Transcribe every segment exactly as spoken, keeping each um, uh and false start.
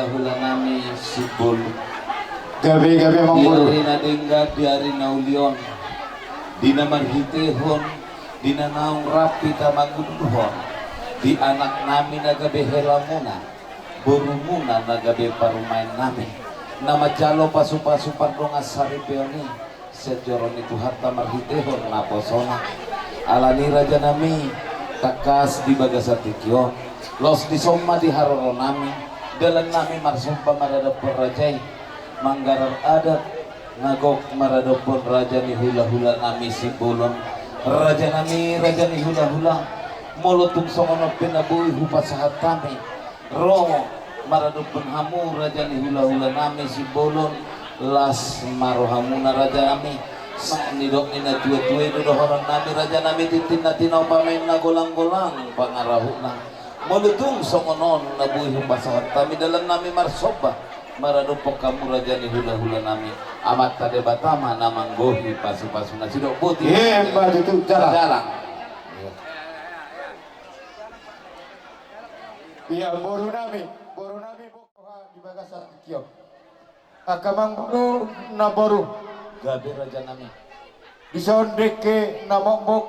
Hula nami Simbolon. Gabe, gabe, Amangboru. Di ari na denggan, di ari na uli on, di na marhitehon, di na naung rap hita mangudurhon, di anak nami na gabe helamuna, borumuna na gabe parumaen nami, na manjalo pasupasu pardongan saripeon i, sian joro ni Tuhanta marhitehon naposona. Alani raja nami, tangkas di bagasan tingki on, laos dison ma di haroro nami, dalan nami marsomba maradophon raja i, manggarar adat na gok maradophon raja ni hulahula nami Simbolon. Raja nami, raja ni hulahula, molo tung songon on pe na boi hupasahat hami ro maradophon hamu raja ni hulahula nami Simbolon, las ma rohamuna raja nami. Songon nidok ni na tuatua i do dohonon nami raja nami, tintin na tinaom pamen na golanggolang pangarahutna. Molo tung songon on na boi hupasahat hami, dalan nami marsomba maradophon hamu raja ni hulahula nami. Amanta Debata ma na manggohi pasupasuna. Sidok boti. Emma tutu, jalang. Jalang. Ia, boru nami, boru nami, boha di bagasan tingki on. Angka amangboru, namboru. Gabe raja nami. Dison dengke na mokmok,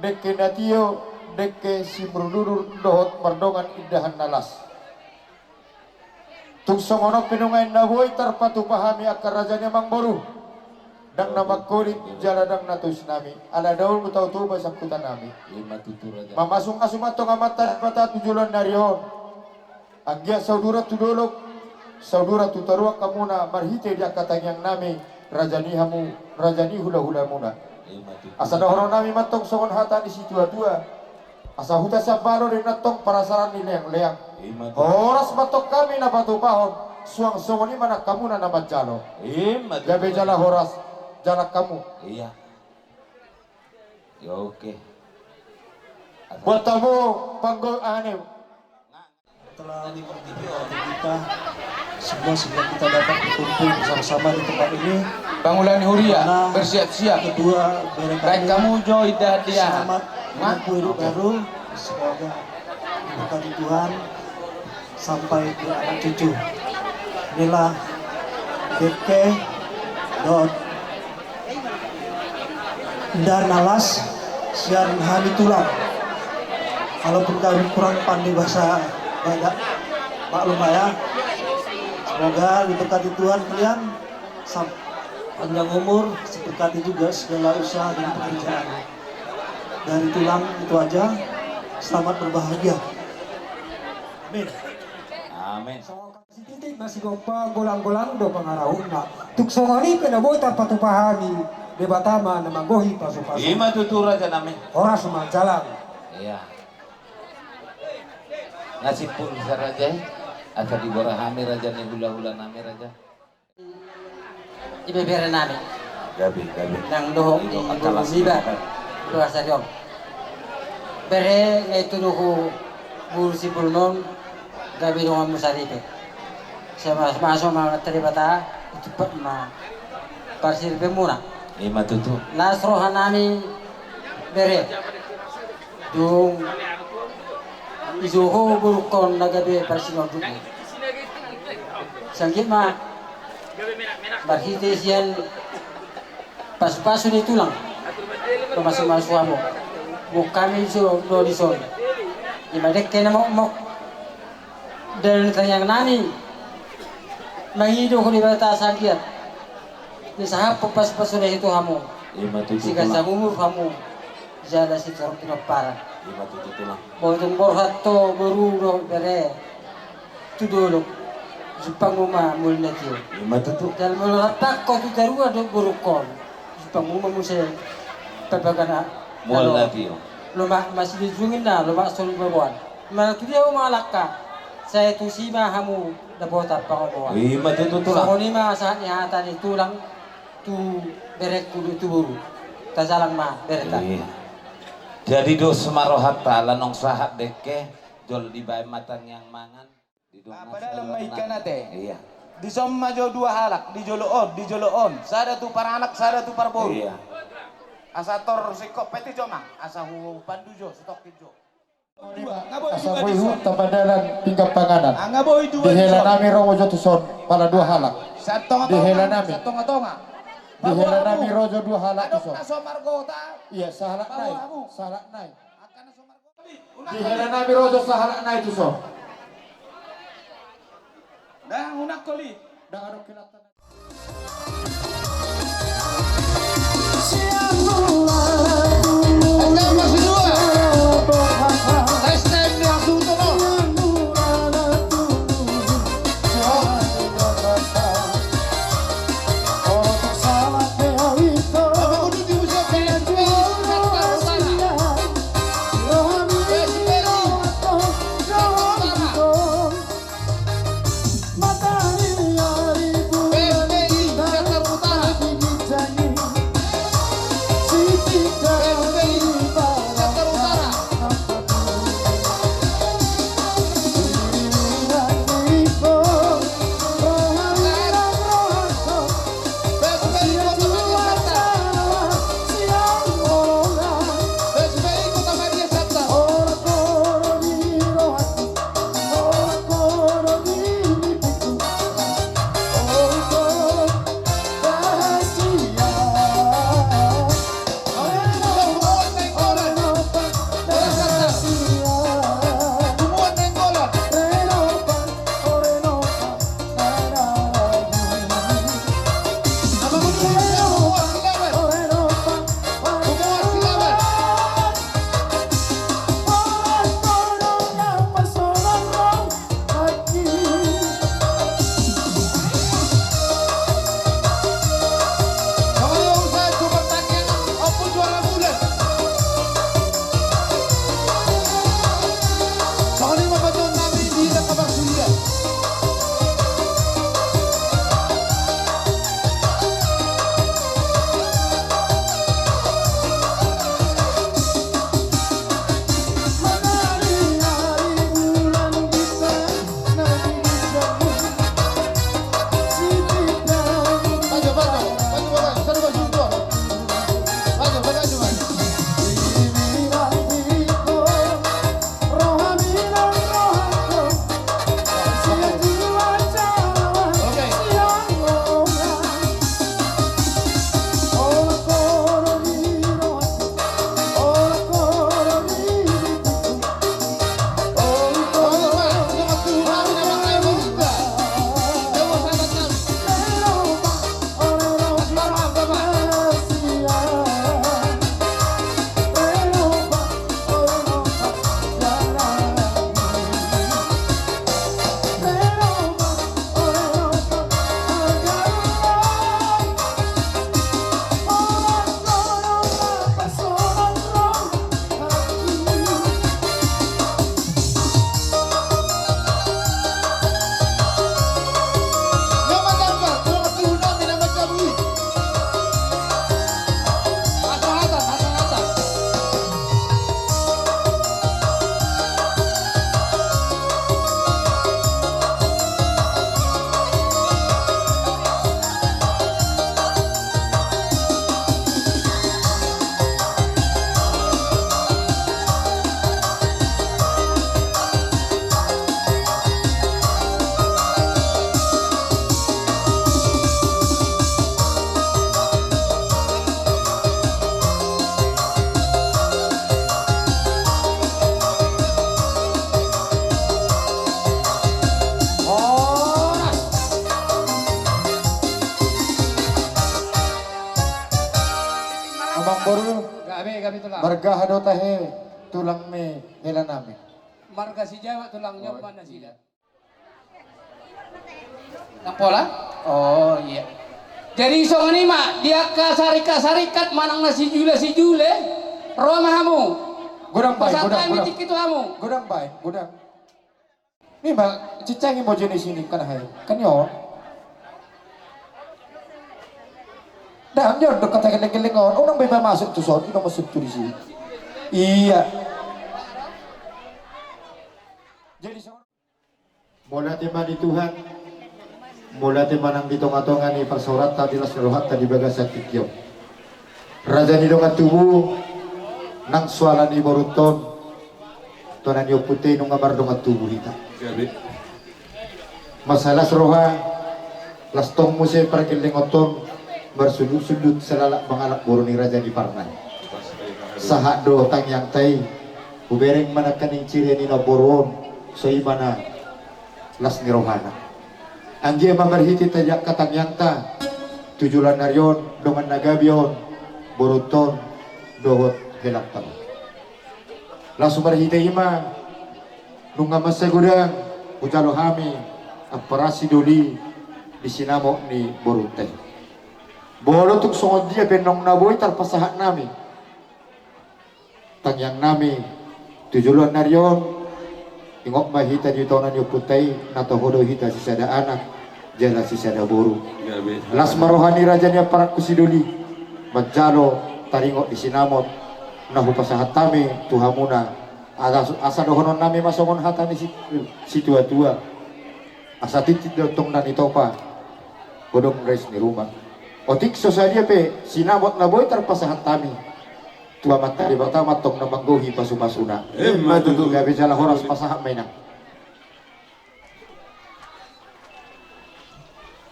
dengke na tio, dengke simudurudur dohot mardongan indahan na las. Tung songon on pe nuaeng na boi tarpatupa hami angka raja ni amangboru. Ndang na mangkolit jala ndang na tois nami, ala daol ma tautoba sangkutan nami. Emma tutu raja. Mamasumasu ma antong Amanta Debata tu joloan ni ari on. Anggiat sauduran tu dolok, sauduran tu toruan hamuna marhite di angka tangiang nami, raja ni hamu, raja ni hulahulamuna. Emma tutu. Asa dohonon nami ma antong songon hata ni situatua: Asa huta sian balo do i antong parasaran ni leangleang. Emma tutu. Horas ma antong hami na patupahon, suang songon i ma nang hamuna na manjalo. Emma tutu. Gabe jala horas, jalang hamu. Ia. Ia, oke. Buat hamu panggo-, anu. Telah dipertimbang oleh kita semua sehingga kita dapat berkumpul bersama-sama di tempat ini. Pangula ni huria, karena bersiap-siap. Kedua, bere kami, baik, kamu jo, Ida, dia, selamat menempuh hidup baru. Semoga diberkati Tuhan sampai ke anak cucu. Inilah dengke dohot indahan na las sian hami tulang. Walaupun kami kurang pandai bahasa Batak, maklum lah ya. Semoga diberkati Tuhan kalian, sam-, panjang umur, diberkati juga segala usaha dan pekerjaan. Dari tulang itu aja, selamat berbahagia. Amin. Amin. Sititik ma sigompa, golanggolang do pangarahutna. Tung songon i pe na boi tarpatupa hami, Debata ma na manggohi pasupasu. Ima tutu raja nami. Horas ma jalang. Ia. Nga simpul sa raja i, asa digora hami raja ni hulahula nami raja. Ibebere nami. Gabe, gabe. Nang dohot ni boru niba. Dohot sari on. Bere, nga i tuduhu boru si boru on, gabe donganmu saripe. Sai mamasu-masu ma Amanta Debata, itupat ma parsiripemuna. Ima tutu. Las roha nami, bere. Dung ijo ho borungkon na gabe parsinondukmu. Sangkit ma marhite sian pasupasu ni tulang, pamasu-masu hamu. Mungkami so do dison. Ima dengke na mokmok. Dalan ni tangiang nami, mangido ho Debata sanggiat. Ni sahat pasu-pasu na i tu hamu. Ima tutu tulang. Siganjang umur hamu. Jala sitorop pinomparan. Ima tutu tulang. Molo tung borhat ho boru dohot bere tu dolok, jumpangmu ma mual na tio. Ima tutu. Jala molo rap ho tu toruan dohot borungkon, jumpangmu ma muse parbagason mual na tio. Lomak ma sijujungin na, lomak solu baboan. Manang tu dia ho mangalangka, sai tusi ma hamu dapotan pangomoan. Ima tutu tulang. Songon i ma sahat ni hata ni tulang tu berengku dohot tu boru. Tajalang ma bereta. Ia. Jadi dos ma rohanta, ala naung sahat dengke, jolo dibaen ma tangiang mangan. Apa dalam ma ingkon ate? Ia. Dison ma jo dua halak, di jolo on, di jolo on. Sada tu paranak, sada tu parboru. Ia. Asa tor singkop pe tu jo ma, asa hupandu jo, sitongkin jo. Asa boi huta padalan pinggan panganan. Di hela nami ro jo tuson pala dua halak. Di hela nami. Di hela nami ro jo dua halak tuson. Iya, sahalak nai, sahalak nai. Di hela nami ro jo sahalak nai tuson. Dang unang koli. Dang adong kilatan. Amangboru, marga aha do tahe tulangmi hela nami? Marga Sijabat tulangna. Oh, mana sida? Nang pola? Oh iya. Jadi songon i ma di angka sarikat-sarikat manang na sijule-sijule, ro ma hamu. Godang baen, godang, godang. Godang baen, godang. Ima, cincang i mojeni sini kan hai. Kan yo. Dang, yo, do kata geleng-geleng on. Unang be masuk tu son, unang masuk tu di sini. Iya. Jadi so- Mauliate ma di Tuhan. Mauliate ma nang di tonga-tonga ni parsaoranta, di las ni rohanta di bagasan tingki on. Raja ni dongan tubu, nang suala ni borunta on. Tona ni ompunta i nunga mardongan tubu hita. Gabe. Mansai las roha, las tong muse pargellengonta on, marsundut-sundut salalap mangalap boru ni raja ni parna i. Sahat do tangiangta i, hubereng ma nangkaning ciria ni namboru on, so i ma na las ni rohana. Anggiat ma marhite tajaha tangiangta, tu joloan ni ari on, dongan na gabe on, borunta on, dohot helanta on. Laos marhite i ma, nunga mansai godang hujalo hami amparasi doli di sinamot ni borunta i. Molo tung songon dia pe naung na boi tarpasahat nami tangiang nami tu joloan ni ari on, ingot ma hita di tona ni ompunta i, na toho do hita sisada anak jala sisada boru. Las ma roha ni raja ni amparangku si doli manjalo taringot di sinamot na hupasahat hami tu hamuna. Asa, asa dohonon nami ma songon hata ni si, situa-tua: Asa tintin do tong na nitopa, godang rais ni ruma. Otik so sadia pe sinamot na boi tarpasahat hami, tu Amanta Debata ma tong na manggohi pasu-pasuna. Emma tutu. Gabe jala horas, pasahat ma, Inang.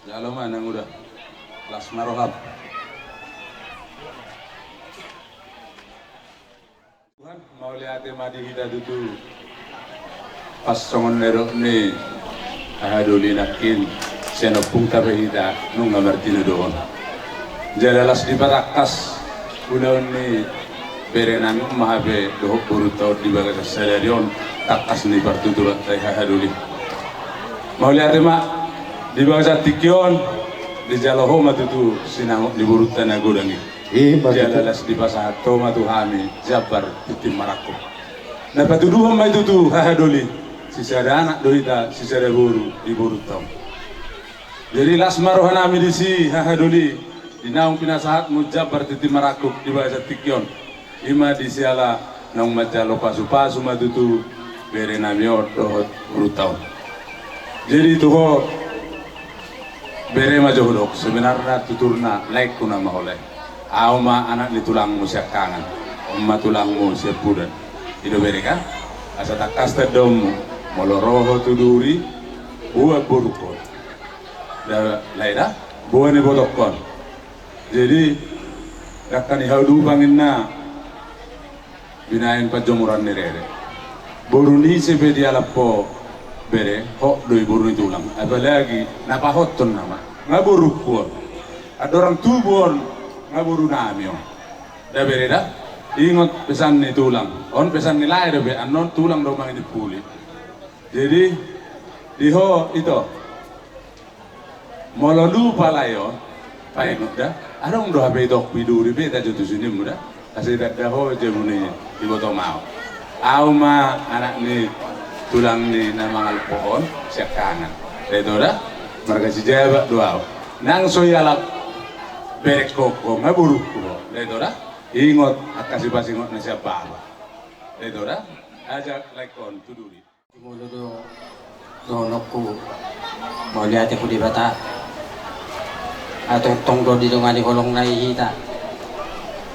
Jalo ma, Inang, uda. Las ma roham. Tuhan, mauliate ma di hita tutu. Pas songon na nidok ni haha doli nangkin, sian ompungta pe hita nunga martinodohon. Jala las dipatangkas ulaon ni bere nami on ma hape dohot borunta on di bagasan sadari on, tangkas ni partuturanta i, haha doli. Mauliate ma, di bagasan tingki on dijalo ho ma tutu sinamot ni borunta na godang i. Ima tutu. Jala las dipasahat ho ma tu hami jambar tintin marangkup. Na patuduhon ma i tutu, haha doli, sisada anak do hita, sisada boru di borunta on. Jadi las ma roha nami disi, haha doli, di naung pinasahatmu jambar tintin marangkup di bagasan tingki on. Ima di siala naung manjalo pasu-pasu ma tutu bere nami on dohot borunta on. Jadi tu ho, bere, ma jo hudok, sebenarna tuturna laengku nama holan i. Ahu ma anak ni tulangmu siangkangan, on ma tulangmu siampudan. I do, bere, kan? Asa tangkas tandaonmu, molo ro ho tu duri, boan borungkon. Da, lae da, boan ibotongkon. Jadi dangka ni haudupang inna binahen panjomuran ni rere. Boru ni ise pe dialap ho, bere, hot do i boru ni tulang. Apalagi na pahothon nama, nga borungku on. Andorang tubu on, nga boru nami on. Da, bere, da? Ingot pesan ni tulang. On pesan ni lae dope, annon tulang do mangidip huli. Jadi di ho ito, molo lupa lae on, paingot da. Adong do hape itongku i duri, be tajo tu sinimu da. Asa itanda ho jabu ni ibotoma on. Ahu ma anak ni tulang ni na mangalap ho on siangkangan. Da, ito da? Marga Sijabat do ahu. Nang so ialap berengkon ho, nga borungku ho. Da, ito da? Ingot angka sipasingot na sian bapa. Da, ito da? Ajak laengkon tu duri. Molo do dohononku, mauliate tu Debata. Ai tongtong do didongani holongna i hita.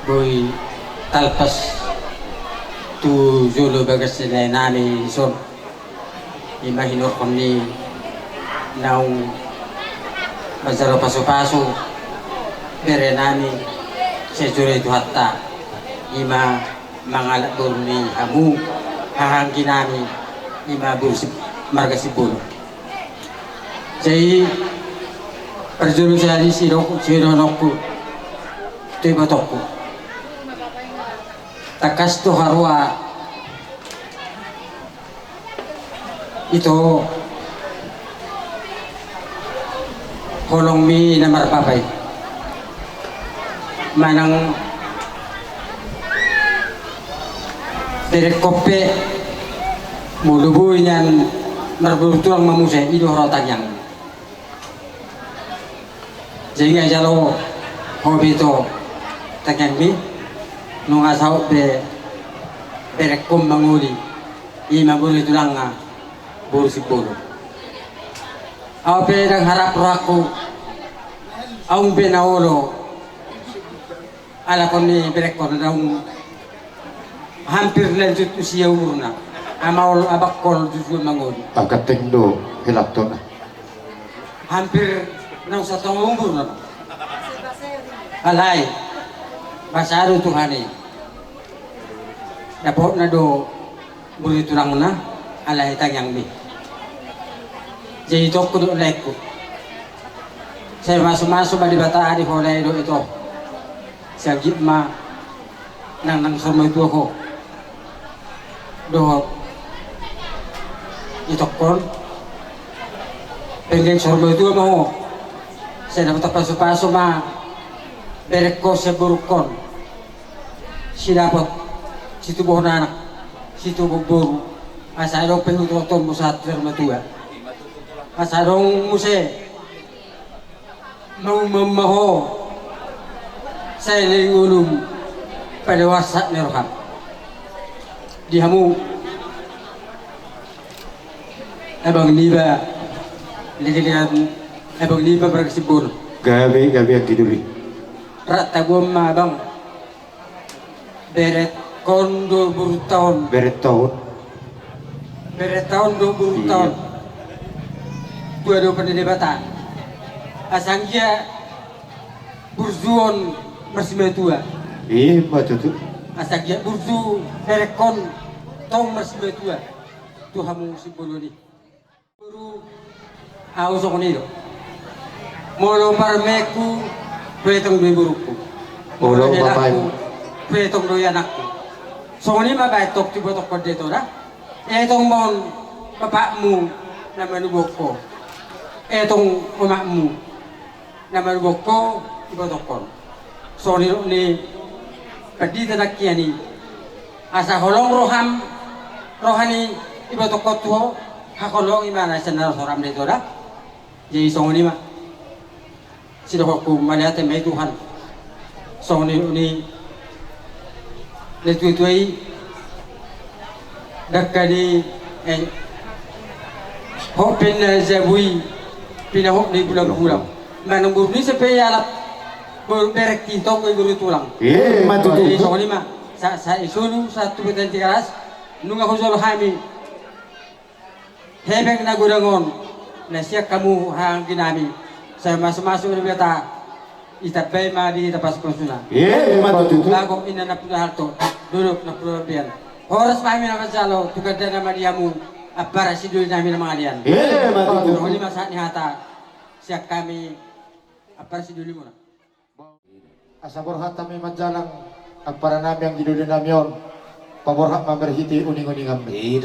Boi talpas tu jolo bagas ni lae nami dison. Ima hinorhon ni naung manjalo pasu-pasu bere nami, sai jolo i Tuhanta. Ima mangalap boru ni hamu, haha anggi nami, ima boru si, marga Simbolon. Jadi parjolo sahali sidok, sidohononku tu ibotongku. Tangkas do haroa ito holongmi na marbapa i. Manang berengkon pe, molo boi nian marboru tulang ma muse, i do haroa tangiang. Jadi nga jalo ho be ito tangiangmi, nunga saut be berengkon mangoli, ima boru ni tulangna boru Simbolon. Ahu pe ndang harap rohangku, ahu pe na olo alapon ni berengkon, naung hampir lanjut usia umurna. Amaol Abangkol tujuan mangolu. Aganteng do helaktona. Hampir naung satonga umur nama. Alai basa do Tuhan i. Dapotna do boru ni tulangna, alai tangiangmi. Jadi tokko do laengku. Sai masumasu ma Debata di ho lae dohot ito. Sai anggiat ma nang nang saur matua ho dohot itongkon. Penggeng saur matua ma ho. Sai dapot pasupasu ma berengkon sian borungkon. Sidapot situbuhon anak, situbuhon boru. Asa adong pe hutotonmu sahat tu saur matua. Asa adong muse maummaumma ho, sai naeng ngolum, padaoan sahat ni roham. Di hamu abang niba, legan-legan abang niba marga Simbolon. Gabe, gabe anggi doli. Rap tabuan ma abang. Berengkon do borunta on. Berengkon. Berengkon do borunta on. Iya. Tu adopan ni Debata. Asa anggiat burju on marsimatua. Ima tutu. Asa anggiat burju berengkon tong marsimatua. Tu hamu Simbolon i. Boru, au songon i do. Molo parumaenku, huetong do i borungku. Molo bapakmu, huetong do i anakku. Songon i ma baen tong tu ibotongkon da ito da. Etong ma on bapakmu na manubuhon ho. Etong omakmu na manubuhon ho ibotongkon. Songon i do ni pandita nangkiningan i. Asa holong roham, roha ni ibotongkon tu ho, haholongi ma na sian na ro roham da ito da. Jadi songon i ma. Sidohononku mauliate ma i Tuhan. Songon i do ni natuatua i. Dangka ni, eh, hot pe na jabu i, pinahot ni bulangbulang. Manang boru ni ise pe ialap, boru berengkon tong i boru tulang. Ima tutu. Jadi songon i ma, sa, sa i solu, sahat tu Batan Tigaras, nunga hujolo hami. Hepeng na godang on, na sian hamu haha anggi nami, sai masumasu Debata, itambai ma di hita pasupasuna. Ima tutu. Bagot inna nampuna halto, dolok nampuna lombean. Horas ma hami na manjalo, tu gandana ma di hamu, ampara sidoli nami na mangalean. Ima tutu. Songon i ma sahat ni hata, sian hami, ampara sidoli muna. Asa borhat hami manjalang ampara nami anggi doli nami on, paborhat ma marhite uninguninganmi.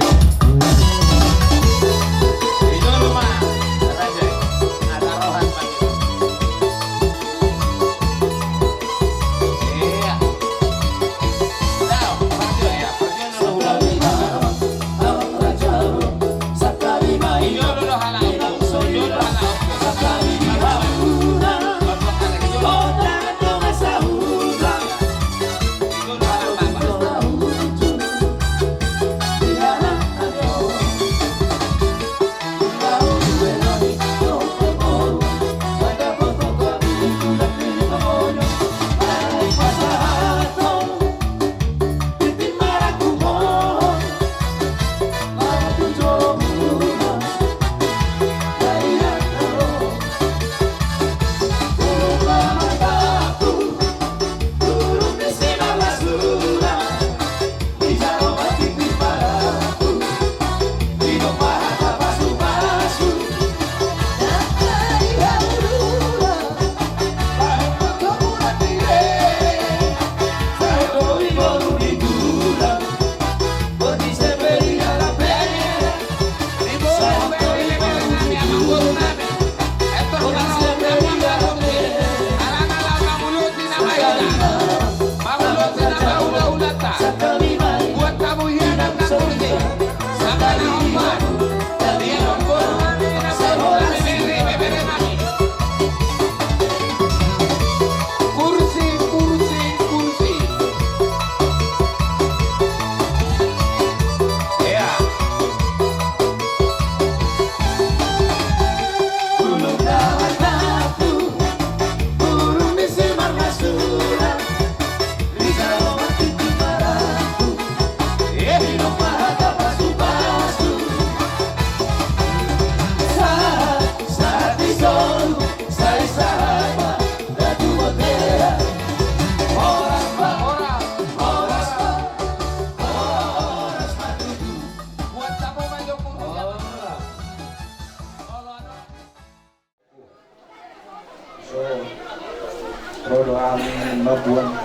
Tuan,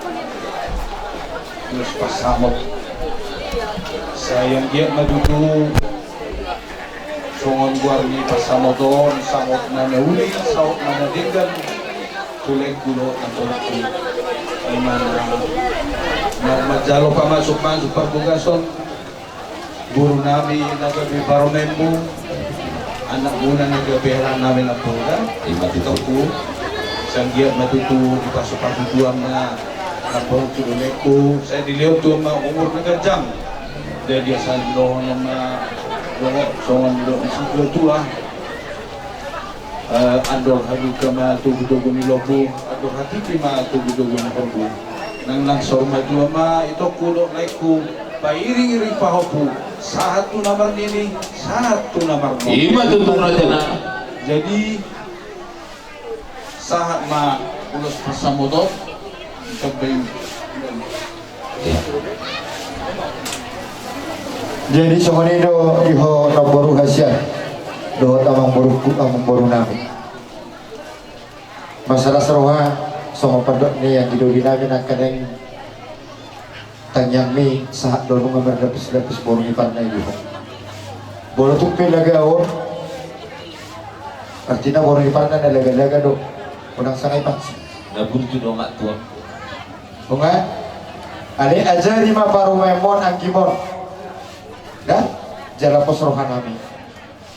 terus pasamot. Sai anggiat ma tutu songon goar ni pasamot on, samot na uli, samot na denggan. Tulek gulo atau tu. Ima na manjalo pamasuk-masuk parbogason. Boru nami na gabe parumaenmu, anakmuna na gabe hela nami na poda. Ima tutu. Sai anggiat ma tutu dipasu-pasu Tuhan ma na poda tu donganku, sai dilehon Tuhan ma umur na ganjang. Jadi asa dohonon ma dohot songon dohot ni situa-tua. Eh, andor halumpang ma togu-togu ni lombu, andor hatiti ma togu-togu ni horbo. Nang nang saur matua ma itongku dohot laengku, pairing-iring pahompu, sahat tu na marnini, sahat tu na marnono. Ima tutu, raja na. Jadi sahat ma ulos pasamot on. Jadi songon i do di ho namboru hasian dohot amangboru, amangboru nami. Masalah saroha songon pandok ni anggi doli nami nangkaning tangiangmi sahat do nunga mardapis-dapis boru ni parna i di ho. Molo tung pe laga on, artina boru ni parna na laga-laga do, unang sanga i pansi. Na burju do mak tuan. Nunga, ale ajari ma parumaenmon anggimon. Da, jala pos roha nami.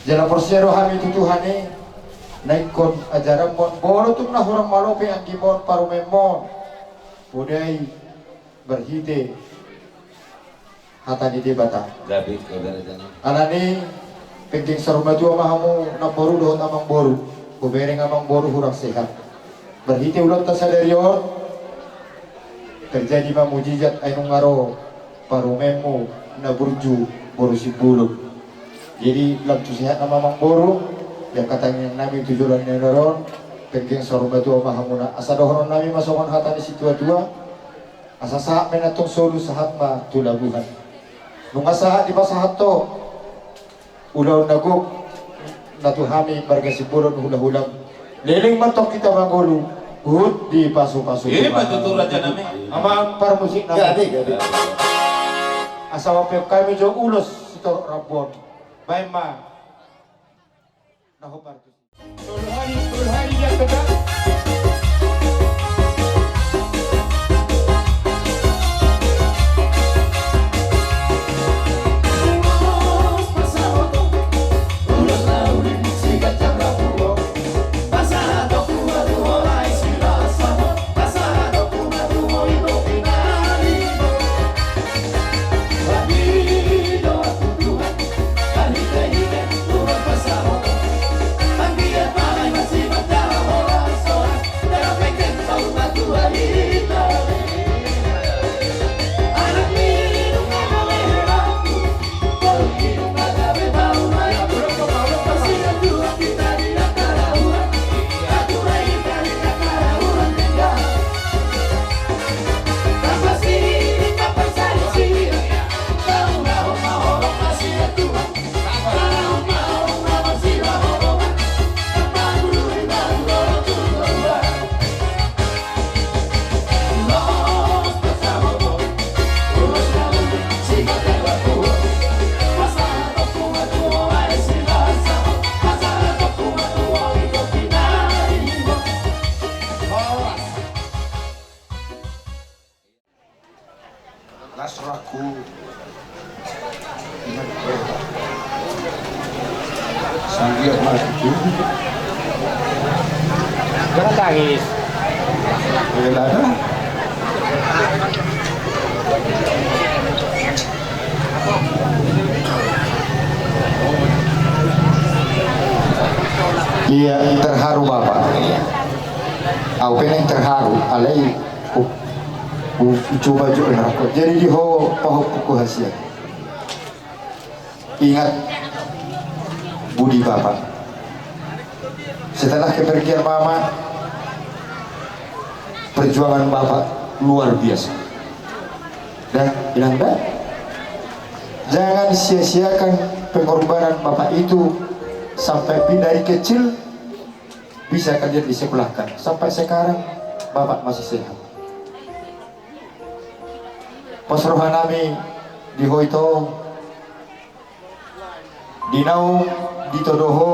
Jala porsea do hami tu Tuhan i, na ingkon ajaranmon, molo tung na hurang malo pe anggimon parumaenmon. Poda i marhite hata ni Debata. Gabe, gabe, raja na. Alani, penggeng saur matua ma hamu namboru dohot amangboru. Hubereng amangboru hurang sehat. Marhite ulaonta sadari on, terjadi ma mujizat, ai nunga ro parumaenmu na burju boru Simbolon. Jadi lam tu sehat nama amangboru, di angka tangiang nami tu joloan ni ari on, penggeng saur matua ma hamuna. Asa dohonon nami ma songon hata ni situa-tua. Asa sahat ma inna tong solu, sahat ma tu labuhan. Nunga sahat dipasahat ho ulaon na gok na tu hami marga Simbolon hula-hulam. Leleng ma tong hita mangolu, huhut dipasu-pasu. Ima tutu, raja nami. Amang parmusik nami. Gabe, gabe. Asa mampeop hami jo ulos sitorop rambu on. Baen ma na hombar tusi. Las rohangku. Sanggiat mati tu. Jangan tangis. Bela dah. Iya, terharu Bapak. Au pe naeng terharu, alai Hu, hu, hucoba jo na rangkot. Jadi di ho pahompu hasian. Ingat budi Bapak. Setelah kepergian Mama, perjuangan Bapak luar biasa. Dan inang da, jangan sia-siakan pengorbanan Bapak itu sampai pi-, dari kecil bisa kalian disekolahkan. Sampai sekarang Bapak masih sehat. Pos roha nami di ho ito, di naung ditodo ho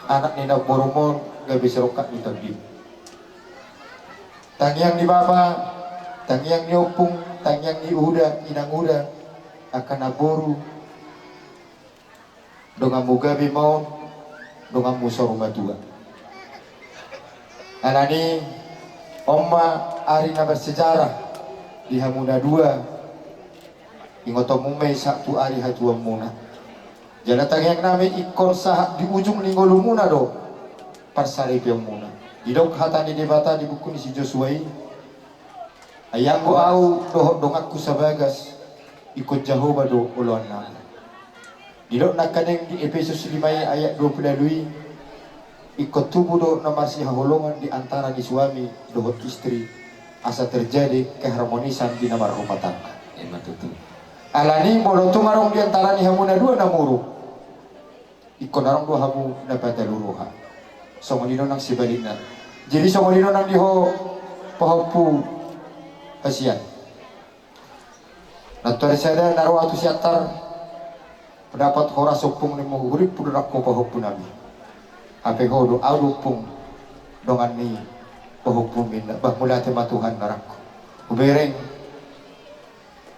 anak ni namborum on gabe sirongkap ni tondim. Tangiang ni bapa, tangiang ni ompung, tangiang ni uda, inang uda, angka namboru, donganmu gabe ma on, donganmu saur matua. Alani on ma ari na bersejarah di hamu na dua, ingotonmu ma i sahat tu ari hatuaonmuna. Jala tangiang nami ingkon sahat di ujung ni ngolumuna do parsaripeonmuna. Didok hata ni Debata di buku ni si Josua i, ai anggo ahu dohot donganku sabagas, ingkon Jahowa do oloannami. Didok nangkaning di Epesus lima i ayat dua pulu ualu i, ingkon tubu do na marsihaholongan di antara ni suami dohot istri, asa terjadi keharmonisan di na marrumah tangga. Ima tutu. Alani molo tung adong di antara ni hamu na dua na muruk, ingkon adong do hamu na patalu roha. Songon i do nang sebalikna. Jadi songon i do nang di ho pahompu hasian. Nantoari sada na ro ahu tu Siantar, pendapat horas ompung ni muhurip pudu rangko pahompu nami. Hape ho do ahu do ompung dongan ni pahompu minna, bah mauliate ma Tuhan na rangko. Hubereng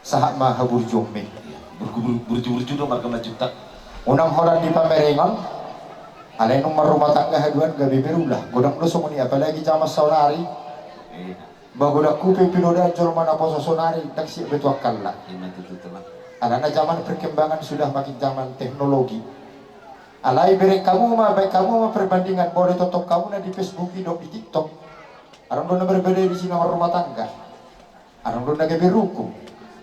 sahat ma haburjuonmi. Burju-, burju-burju do marga Manjuntak. Unang holan di pamerengon, alai nunga marrumah tangga haduan gabe berulah. Godang do songon i, apalagi jaman saonari. Iya. Ba godang hupe pinodaan jolma na poso saonari, ndang siap be tu angkalla. Ima tutu, tulang. Alana jaman perkembangan sudah makin jaman teknologi. Alai bereng hamu ma, baen hamu ma perbandingan, molo ditongtong hamu na di Facebook i dohot di TikTok. Adong do na berbeda di si na marrumah tangga. Adong do na gabe ruku.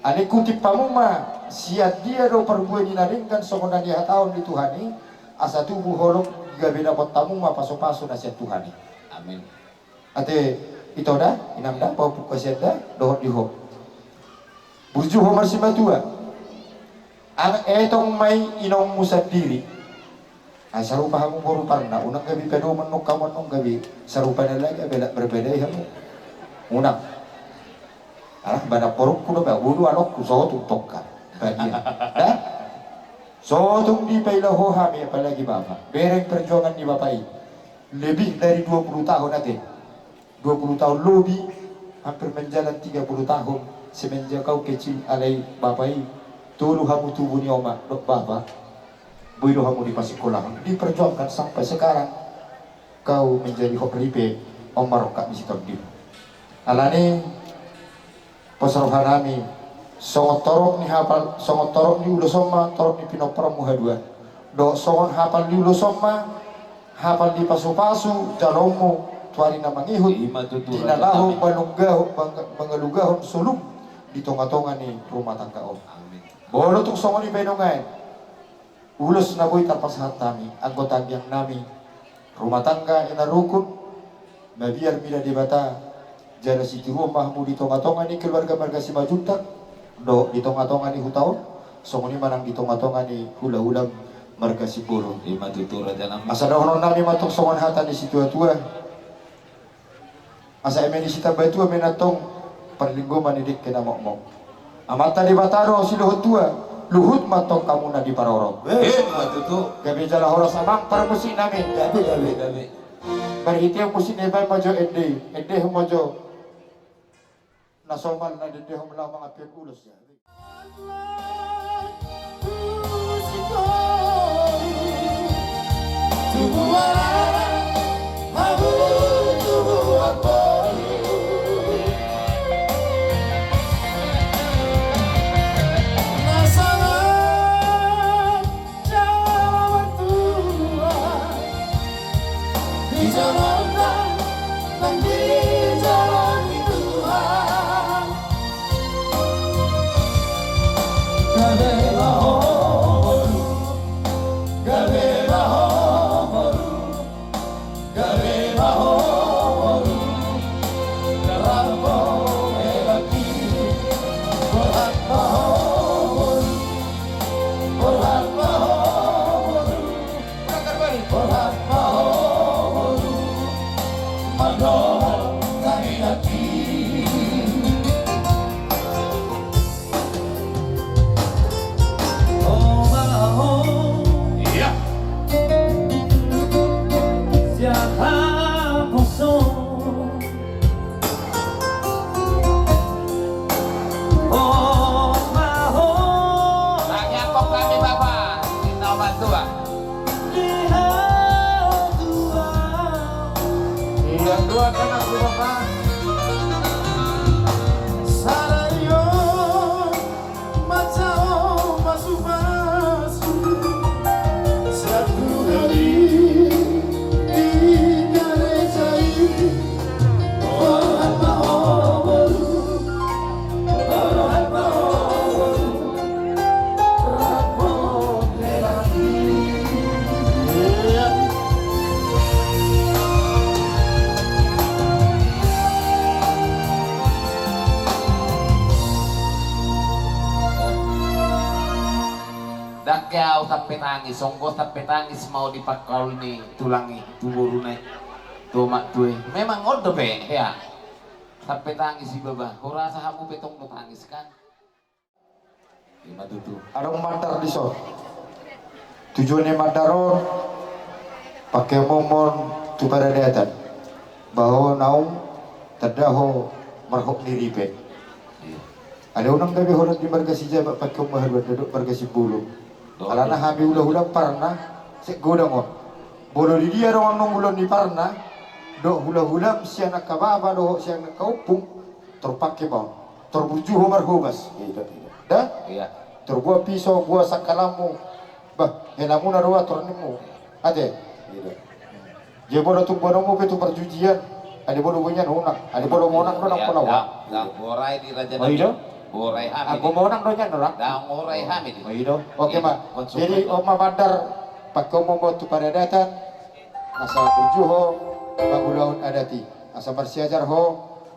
Alai kutip hamu ma, sian dia do parbue ni na denggan songon na nihatahon ni Tuhan i, asa tubu holong gabe dapot hamu ma pasu-pasu na sian Tuhan i. Amin. Ate ito da, inang da, pahompu hasian da, dohot di ho. Burju ho marsimatua. Ang etong ma i inongmu sandiri. Ai sarupa hamu boru parna, unang gabe padoman nong hamu annon gabe sarupa na lagi, abe lak berbeda i hamu. Unang. Alah, badan porukku do, ba, boru anakku, sotung tongka. Bagian. Da? Sotung dipaila ho hami, apalagi bapa. Bereng perjuangan ni bapa i. Lebih dari dua puluh tahun ate. Dua puluh tahun lobi, hampir menjalan tiga puluh tahun semenjak kau kecil, alai bapa i, tolu hamu tubu ni oma dohot bapa. Boi do hamu dipasikolahon, diperjuangkan sampai sekarang kau menjadi hot ripe, on ma rongkap ni si tondim. Alani, pos roha nami, songon torop ni hapal, songon torop ni ulos on ma torop ni pinomparmu haduan. Dohot songon hapal ni ulos on ma hapal ni pasu-pasu jaloonmu tu ari na mangihut. Ima tutu, di na laho manunggahon, mang-, mangalugahon solusi di tonga-tonga ni rumah tangga on. Amin. Molo tung songon i pe nunga i. Ulos na boi tarpasahat hami, anggo tangiang nami, rumah tangga na rukun, mabiar mida Debata, jala sitiruon ma hamu di tonga-tonga ni keluarga marga Simanjuntak, dohot di tonga-tonga ni huta on, songon i ma nang di tonga-tonga ni hula-hula marga Simbolon. Ima tutu, raja nami. Asa dohonon nami ma tong songon hata ni situa-tua. Asa eme ni sitambatua ma i nantong, parlinggoman ni dengke na mokmok. Amanta Debata do siluhut tua, luhut ma tong hamu na diparorot. Eh, ima tutu. Gabe jala horas amang parmusik nami. Gabe, gabe, gabe. Marhite musik na ibaen ma jo ende, endehon ma jo na somal na diendehon laho mangampe ulos. Di jolonta, nang di jolo ni Tuhan. Gabe ma ho boru, gabe ma ho boru, gabe ma ho boru. Rambu elaki, borhat ma ho boru, borhat ma ho boru. Borhat ma ho boru, mandok hami nangkin. Dang ke au sampe tangis, songon sampe tangis ma au di pangkaol ni tulang i, tu boruna i, tu omak tua i. Memang on dope, ya. Sampe tangis i baba, hurasa hamu pe tong do tangis kan. Ima tutu. Adong mandar dison. Tujuan ni mandar on, pangkeumon tu paradatan. Bahwa naung tanda ho marhok ni ripe. Iya. Alai unang gabe holan di marga Sijabat pangkeumon haduan, ndada marga Simbolon. Alana hami hulahula Parna, sek godang on. Molo di dia adong annon ulaon ni Parna, dohot hulahula sian angka bapa dohot sian angka ompung, tor pangke ma on. Tor burju ho marhobas. Ida, ida. Da? Iya. Tor boa piso, boa sangkalanmu. Bah, helamuna do tor nimmu. Ate? Ida. Jadi molo tung boanonmu pe tu parjujian. Alai molo boan nian unang. Alai molo monang do nang pola. Dang, dang, borai di raja. Oh, ida? Borai hami. Anggo monang do nian do nang. Dang borai hami di. Oh, ida. Oke ma. Jadi on ma mandar pangkeumon tu paradatan. Asa burju ho mangulahon adat i. Asa marsiajar ho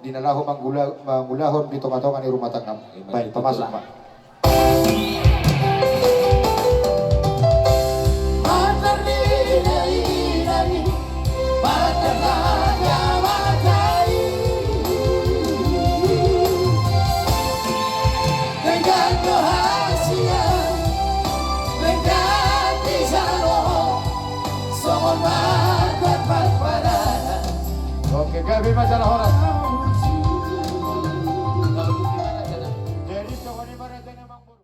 di na laho manggula-, mangulahon di tonga-tonga ni rumah tanggamu. Ima. Baik, pamasuk ma. Oke, gabe ma jala horas. Jadi songon i ma raja ni amangboru.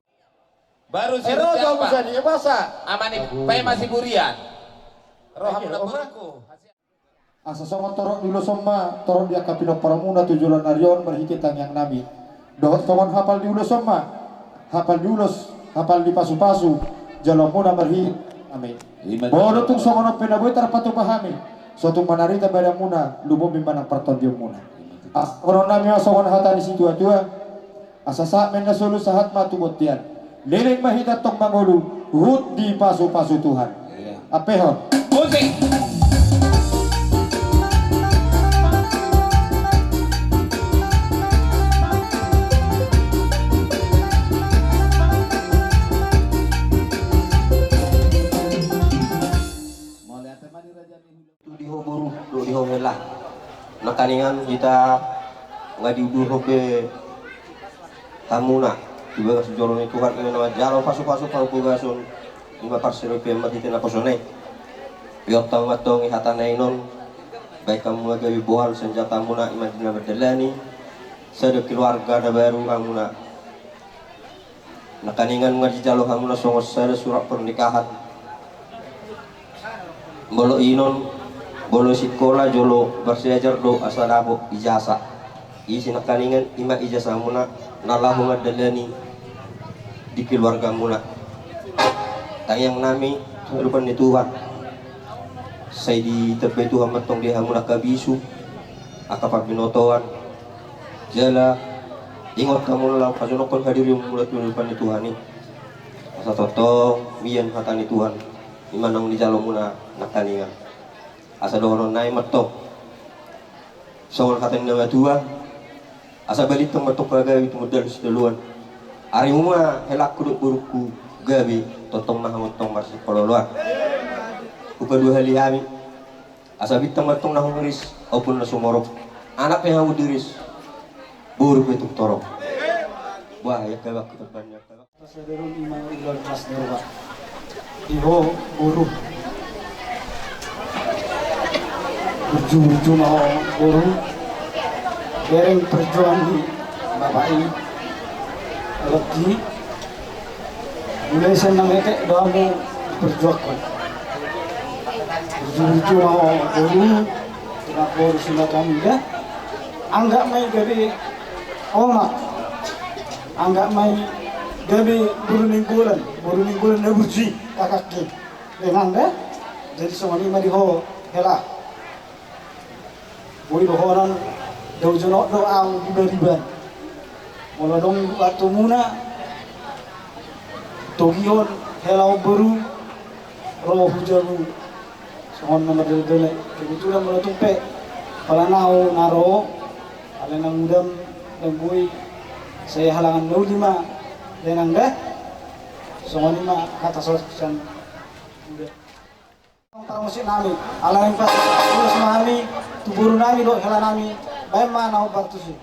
Baru si Ero jauh bisa di masa. Amani paima si Burian. Roha muna boruku. Asa songon torop ni ulos on ma torop di angka pinomparmuna tu joloan ni ari on marhite tangiang nami. Dohot songon hapal ni ulos on ma hapal ni ulos, hapal ni pasu-pasu jaloonmuna marhite. Amin. Ima tutu. Molo tung songon on pe na boi tarpatupa hami, so tung manarita badanmuna, lumobi ma nang partondionmuna. Asa dohonon nami ma songon hata ni situa-tua. Asa sahat ma na solu, sahat ma tu bontean. Leleng ma hita tong mangolu, huhut dipasu-pasu Tuhan. Iya. Ampehon. Musik. Mauliate ma di raja ni hula. Tu di ho boru, dohot di ho hela. Nangkiningan hita nga diudurhon be hamuna tu bagas joro ni Tuhan, ima na manjalo pasu-pasu parbagason, ima parsaripeon marhite naposona i. Ihuthon ma antong di hata na i on, baen hamu ma gabe bohal sanjatamuna, ima di na mandalani sada keluarga na baru hamuna. Nangkiningan nga dijalo hamuna songon sada surat pernikahan. Molo inon, molo sikola jolo marsiajar do asa dapot ijasah. Isi nangkiningan ima ijasahmuna na laho mandalani di keluargamuna. Tangiang nami tu adopan ni Tuhan, sai ditambai Tuhan ma antong di hamuna angka bisu, angka parbinotoan. Jala ingot hamu laho pajonokon hadirionmuna tu adopan ni Tuhan i. Asa tongtong mian hata ni Tuhan, ima naung dijalomuna nangkiningan. Asa dohonon nami ma antong songon hata ni na matua, asa balintang ma antong pagabe tumundalhon sitadoan. Arimu ma helangku dohot borungku gabe, tongtong ma hamu antong marsihahololoan. Hupaduahali hami. Asa bintang ma antong na humorop, ombun na sumorop. Anak pe hamu diris, boru pe tung torop. Bah, ya kabak kita banyak. Sadari on ima ulaon las ni roha. Di ho boru. Burju-burju ma ho boru. Bereng perjuangan ni bapak i. Lebih Mulai sian na metek do hamu diperjuangkon. Burju-burju ma ho boru, tulang boru Simatupang da. Anggap ma i gabe omak. Anggap ma i gabe boru Nainggolan, boru Nainggolan na burju i, kakakki. Dengan da. Jadi songon i ma di ho hela. Boi dohonon, dao jonok do au di bariba. Molo adong waktumuna, togihon hela on boru, ro hu jabu. Songon na mardele-dele, kebetulan molo tung pe, pala na ho na ro, alai na mudam, dang boi, sai halangan na uli ma, denang da. Songon i ma hata sahat sian uda. Parmusik nami, ala naeng patudos ma hami tu boru nami dohot hela nami, baen ma na hombar tusi.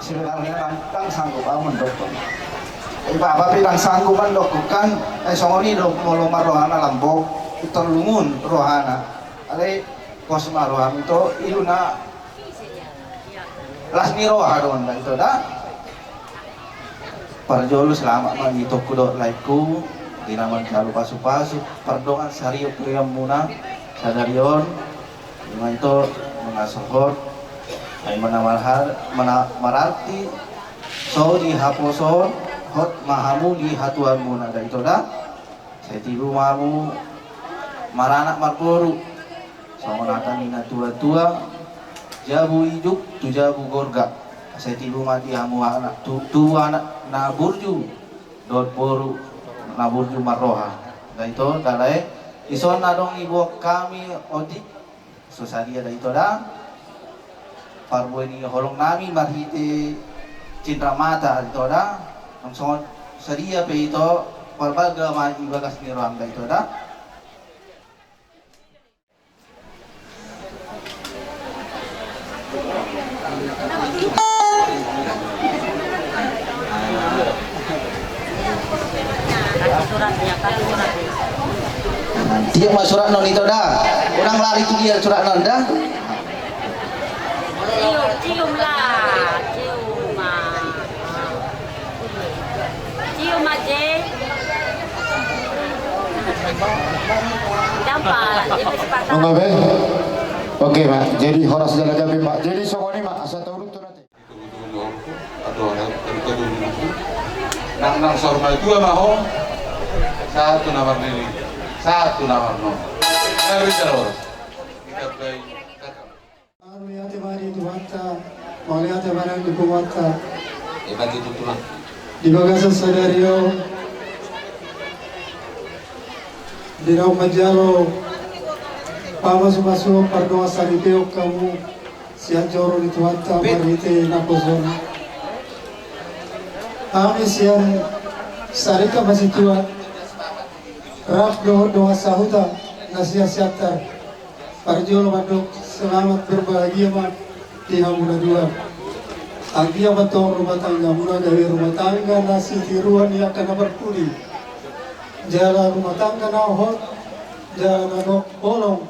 Sebenarnya ndang, ndang sanggup au mandok. Eh, Bapa pe ndang sanggup mandok kan, eh, songon i do molo marrohana Lambok, i tarlungun rohana. Alai pos ma roham ito, i do na las ni roha do on da ito da. Parjolo selamat ma itongku dohot laengku, di na manjalo pasupasu, pardongan saripeonmuna sadari on. Ima ito, mangasohot, ai mana marhar-, mana mararti, so di haposoon, hot ma hamu di hatuaonmuna da ito da. Sai tibu ma hamu maranak marboru. Songon hata ni na tua-tua, jabu ijuk tu jabu gorga. Sai tibu ma di hamu anak tu, tu anak na burju. Dohot boru na burju marroha. Da ito, da lae, dison adong iboan hami otik. So sadia da ito da. Parbue ni holong nami marhite cindramata da ito da. Nang songon sadia pe ito, parbaga ma i bagas ni roham da ito da. Tiop ma suratna on ito da. Unang lari tu dia suratna on da. Cium, cium lah. Nunga be? Oke, Mak. Jadi horas jala jambi, Mak. Jadi songon i, Mak. Asa taurut tu nanti. Nang, nang saur matua ma ho. Sahat tu na marnini. Sahat tu na marnono. Gabe jala horas. Mauliate ma di Tuhanta, mauliate ma nang di punguanta. Di bagasan sadari on, di naung manjalo pamasumasuon pardongansaripeon hamu sian joro ni Tuhanta marhite naposona. Hami sian Sarikat Masitua, rap dohot dongan sahuta na sian Siantar. Parjolo mandok selamat berbahagia ma di hamu na dua. Anggiat ma tong rumah tanggamuna gabe rumah tangga na sitiruon ni angka na parpudi. Jala rumah tangga na hot, jala na gok bolong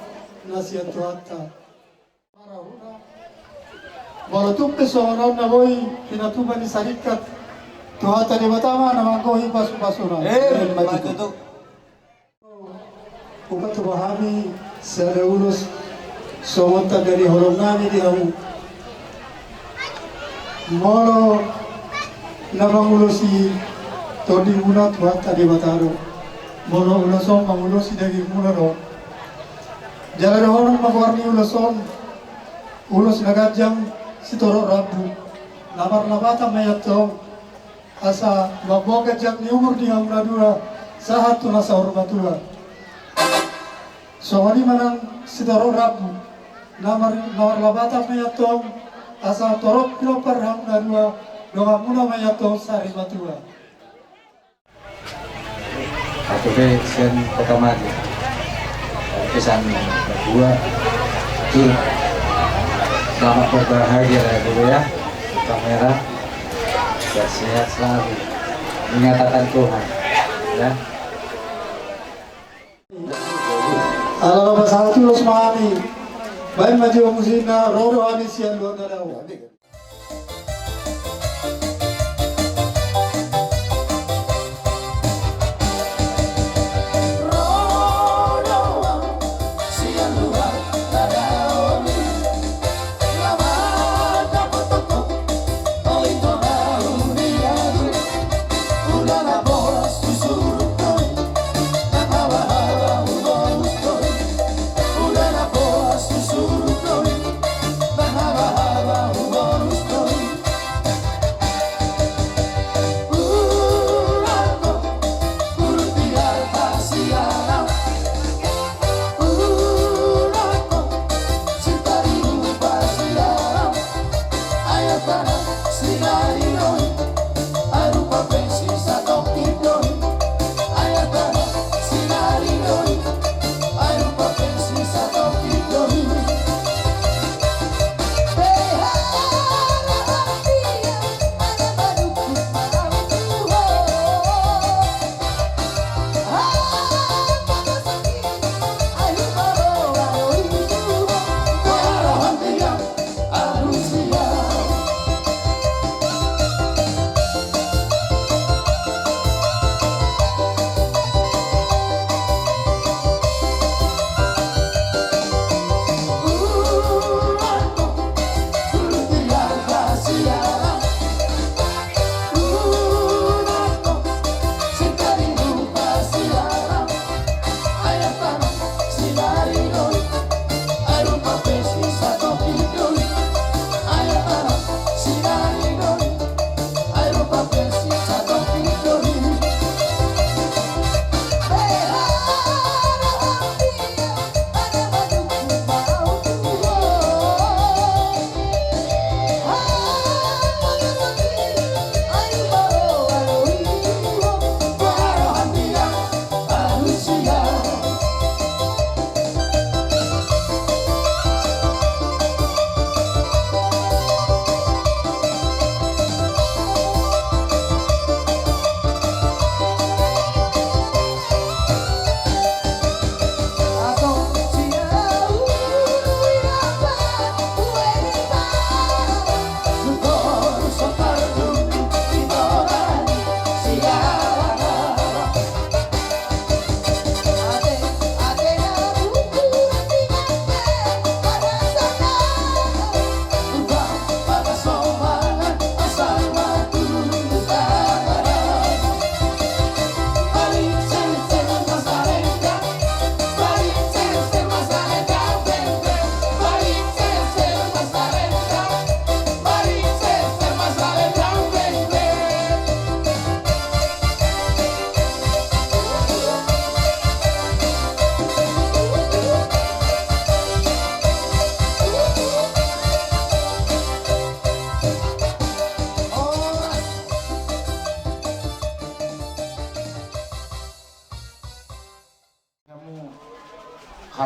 na sian Tuhanta. Marahuna. Molo tung pe songon on na boi pinatupa ni sarikat, Tuhanta Debata ma na manggohi pasupasuna. Eh, ma tutu. Hupatupa hami sada ulos songon tanda ni holong nami di hamu. Molo na mangulosi tondimuna Tuhanta Debata do. Molo ulos on mangulosi dagingmuna do. Jala dohonon ma goar ni ulos on, ulos na ganjang sitorop rambu. Na marlapatan ma i antong. Asa mamboan ganjang ni umur di hamu na dua, sahat tu na saur matua. Songon i ma nang sitorop rambu, na mar-, na marlapatan ma i antong, asa torop pinompar hamu na dua, donganmuna ma i antong sari matua. Ahu pe sian Kota Madya. Pesan buat. Selamat berbahagia ya, Guru ya. Kamera. Biar sehat selalu. Ingatakan Tuhan. Ya. Ala na pasahat ulos ma hami. Baen ma jolo musik na ro do hami sian luar na dao.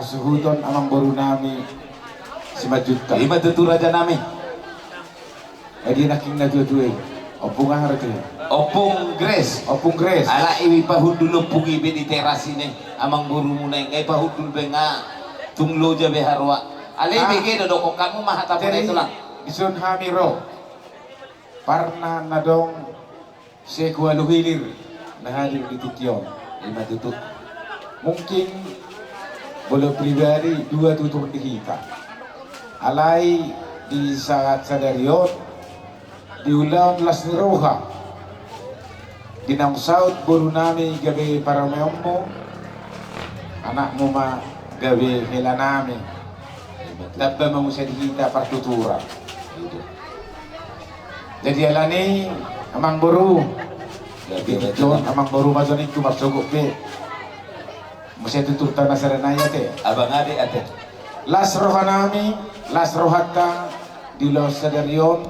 Suhuton amangboru nami Simanjuntak. Ima tutu raja nami. Adi nangkin na tua-tua i. Ompung aha roti? Ompung Grace. Ompung Grace. Ala i pahundul ompung i be di teras i ne. Amangboru muna i ngai pahundul be nga tung loja be haroa. Alai ah, bege do dokon hamu ma hata muna i tulang. Dison hami ro. Parna na dong sekualu hilir na hadir di tingki on. Ima tutu. Mungkin bolo pribadi dua tutur di hita. Alai di saat sadari on di ulaon las ni roha di naung saut boru nami gabe parumaenmu, anakmu ma gabe hela nami. Tamba ma muse di hita partuturan. Jadi alani amangboru. Jadi amangboru ma joni tu marsogok be. Muse tuturta na sada nai ate. Abang ade ate. Las roha nami, las rohanta di ulaon sadari on.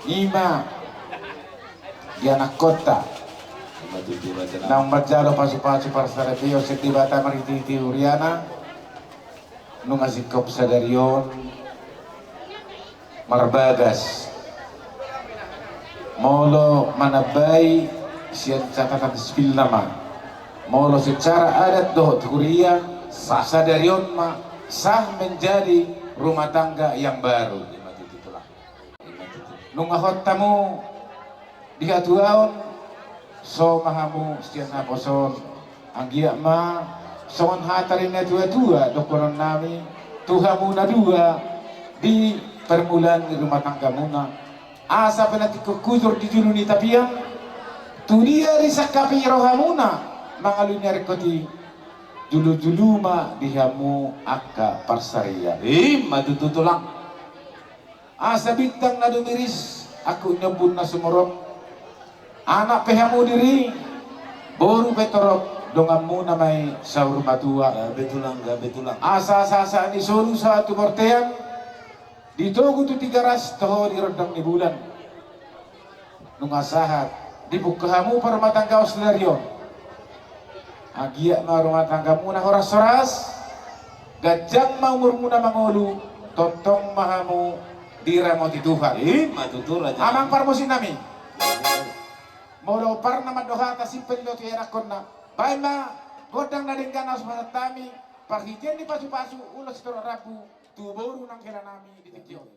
Ima di anakkonta. Naung manjalo pasu-pasu parsaripeon sian Debata marhite-hite huriana. Nunga singkop sadari on marbagas. Molo manambai sian catatan sipil nama. Molo secara adat dohot huria sah sadari on ma sah menjadi rumah tangga yang baru. Nunga hot hamu di hatuaon so ma hamu sian naposo on. Anggiat ma songon hata ni na tua-tua dohonon nami tu hamu na dua di permulaan ni rumah tanggamuna. Asa pe na tingkos hujur di julu ni tapian tu dia disangkapi rohamuna mangalului na ringkot i. Julu-julu ma di hamu angka parsarian. Ima tutu tulang. Asa bintang na dumiris angkup ni ombun na sumorop. Anak pe hamu diri boru pe torop donganmuna ma i saur matua. Gabe tulang, gabe tulang. Asa sahat-sahat ni solu sahat tu bortean. Di togu tu Tigaras toho di rondang ni bulan. Nunga sahat dipungka hamu parumatanggaon sadari on. Anggiat ma rumah tanggamuna horas-horas. Ganjang ma umurmuna mangolu. Tongtong ma hamu diramoti Tuhan. Ima tutu raja. Amang parmusik nami. Molo parna mandok hata simpel do tu ianakkonna. Baen ma gondang na denggan na so pasahat hami. Parhitean ni pasu-pasu ulos torop rambu tu boru nang hela nami di tingki on.